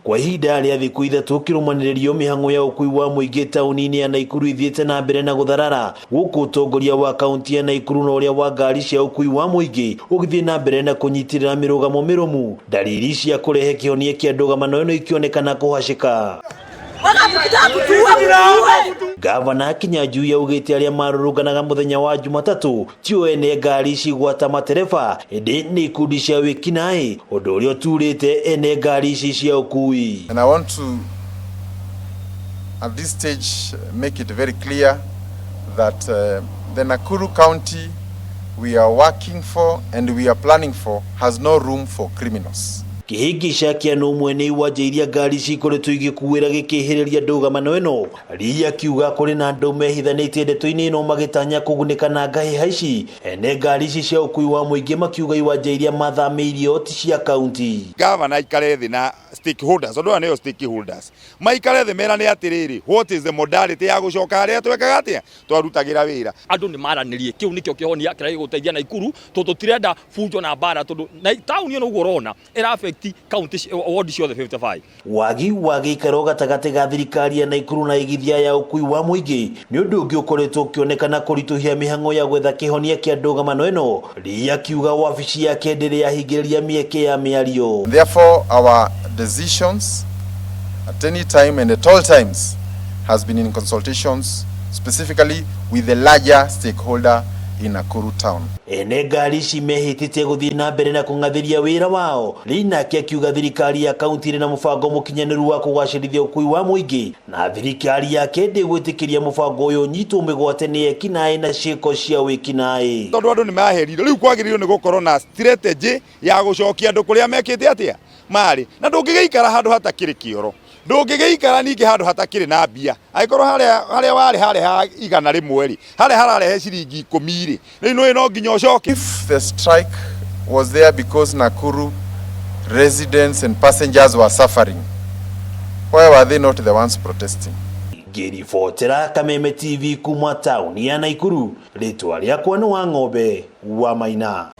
Kwa ihinda rĩa thikũ 3 kĩrũmanĩrĩrio, mĩhang'o ya ũkui wa mũingĩ taũni-inĩ ya Naikuru ithiĩte na mbere na gũtharara, gũkũ ũtongoria wa kaunti ya Naikuru na ũrĩa wa ngari cia ũkui wa mũingĩ ũgĩthiĩ na mbere na kũnyitĩrĩra mĩrũgamo mĩrũmu. Ndariri cia kũrehe kĩhonia kĩa ndũgamano ĩno ikĩonekana kũhacĩka. Gavana Kinyanjui augĩte arĩa marũrũnganaga mũthenya wa Jumatatũ tio ene ngari ici gwata matereba, ĩndĩ nĩ ikundi cia wĩkinaĩ, ũndũ ũrĩa ũturĩte ene ngari ici cia ũkui. And I want to, at this stage, make it very clear that the Nakuru County we are working for and we are planning for has no room for criminals. Kĩhĩngĩca kĩa nũmwe nĩ iwanja iria ngari cikoretwo igĩkuĩra gĩkĩhĩrĩria ndũgamano ĩno. Ria akiuga kũrĩ na andũ mehithanĩtie ndeto-inĩ ĩno magĩtanya kũgunĩka na ngahĩha ici. Ene ngari ici cia ũkui wa mũingĩ makiuga iwanja iria mathamĩirio ti cia kaunti. Gavana aikare thĩ na stakeholders, tondũ aya nĩo stakeholders, maikare thĩ merane atĩrĩrĩ, what is the modality ya gũcoka harĩa twekaga atĩa, twarutagĩra wĩra. Andũ nĩ maranĩrie, kĩu nĩkĩo kĩhonia kĩrĩa gĩgũteithia Naikuru, tondũ tũtirenda bunjo na mbara, tondũ taũni ĩno ũguo ũrona ĩra affect county ward ciothe 55. Wagi wa gĩikaro gatagatĩ ga thirikari ya Naikuru na igithia ya ũkui wa mũingĩ nĩ ũndũ ũngĩ ũkoretwo ũkĩonekana kũritũhia mĩhang'o ya gwetha kĩhonia kĩa ndũgamano ĩno. Ria akiuga wabici yake ndĩrĩ yahingĩrĩria mĩeke ya mĩario. Therefore, our decisions at any time and at all times has been in consultations specifically with the larger stakeholder in Nakuru town. Ene ngari ici mehĩtĩte gũthiĩ na mbere na kũng'athĩria wĩra wao. Rinake akiuga thirikari ya kaunti ĩrĩ na mũbango mũkinyanĩru wa kũgacĩrithia ũkui wa mũingĩ, na thirikari yake ndĩgwĩtĩkĩria mũbango ũyũ ũnyitwo mĩgwate nĩ ekinaĩ na ciĩko cia wĩkinaĩ. Tondũ andũ nĩ maherirwo, rĩu kwagĩrĩirwo nĩ gũkorwo na strategy ya gũcokia andũ kũrĩa mekĩte atĩa marĩ, na ndũngĩgĩikara handũ hatakĩrĩ kĩoro, ndũngĩgĩikara ningĩ handũ hatakĩrĩ na mbia. Angĩkorwo harĩa warĩ harĩa ha 100 rĩ, harĩa hararehe ciringi 10 rĩ, rĩu nĩ no nginya ũcoke. If the strike was there because Nakuru residents and passengers were suffering, why were they not the ones protesting? Ngĩribotera Kameme TV kuma taũni ya Naikuru, rĩtwa rĩakwa nĩ wa Ng'ombe wa Maina.